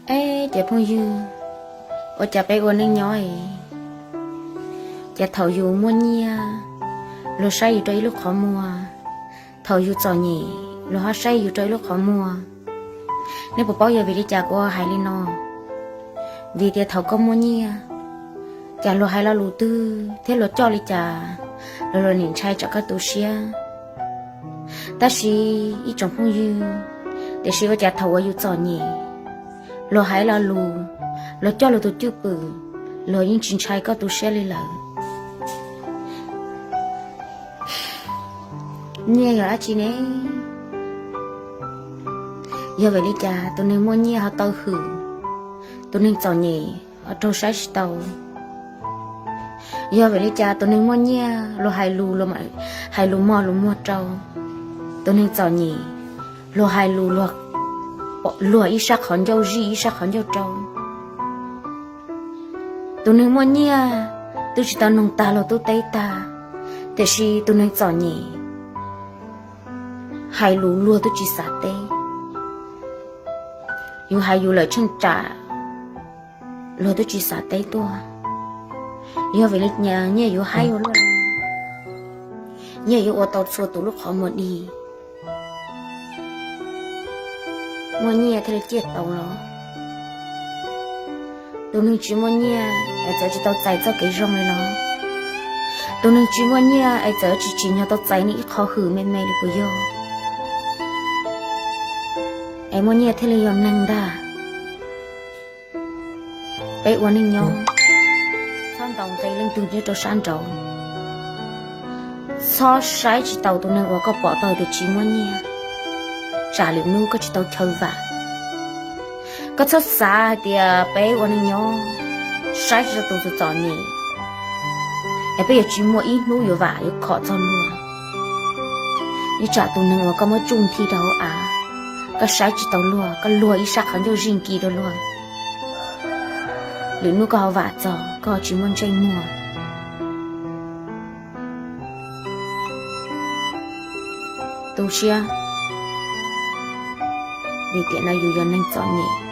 Eb, ces phooj ywg, ua cas peb ua neej nyob es, ces thaum yus muaj nyiaj, luag saib yus rau ib lub qhov muag, thaum yus txom nyem, luag ho saib yus rau ib lub qhov muag. Nej puas paub yog vim li cas kuv hais li no? Vim tias thaum koj muaj nyiaj, cas luag hais lo lus twg thiab luag coj li cas, luag nim ntshai tsam koj tu siab. Tab sis ib tsoom phooj ywg, tiam sis ua cas thaum uas yus txom nyem, luag hais lo lus, luag coj luag tus cwj pwm, luag yeej tsis ntshai koj tu siab li lawm. Nyiaj yog dab tsi ne? Yog vim li cas tus neeg muaj nyiaj ho tau hwm, tus neeg txom nyem ho raug saib tsis tau? Yog vim li cas tus neeg muaj nyiaj luag hais lus, hais lus mos lus muag rau, tus neeg txom nyem luag hais lus, luag ib sab qhov ncauj zij ib sab qhov ncauj rau? Tus neeg muaj nyiaj twb tsis tau noog tag luag tub teb tag, tiam sis tus neeg txom nyem hais lus luag twb tsis xav teb. Yus hais yus lawm tsheej tsam luag twb tsis xav teb tuaj. Yog vim li cas nyiaj yuav haib ua luaj, nyiaj yuav ua tau txhua tus lub qhov muag dig? Muaj nyiaj thiaj li ciaj tau los? Tus neeg tsis muaj nyiaj es txawm tsis tau txais txoj kev zoo li los? Tus neeg tsis muaj nyiaj es txawm tsis tsim nyog tau txais nws ib qho hwm me me li puas yog? Es muaj nyiaj thiaj li yog neeg ntag. Peb ua neej nyob, txhob ntaus nqi leej twg nyob rau sab nraud. Txhob saib tsis taus tus neeg uas koj pom tau tias tsis muaj nyiaj, tsam lwm hnub koj tsis tau chaw vam. Koj txhob xav hais tias peb ua neej nyob saib tsis taus tus txom nyem es peb yuav tsis muaj ib hnub yuav vam yuav khom txog luag. Ib tsam tus neeg uas koj muab tsuj nthi rau hauv av, koj saib tsis taus luag, koj luag ib sab qhov ncauj zij nki rau luag, lwm hnub koj ho vam txog koj ho tsis muaj ntsej muag. Tu siab, vim tiam no yus yog neeg txom nyem.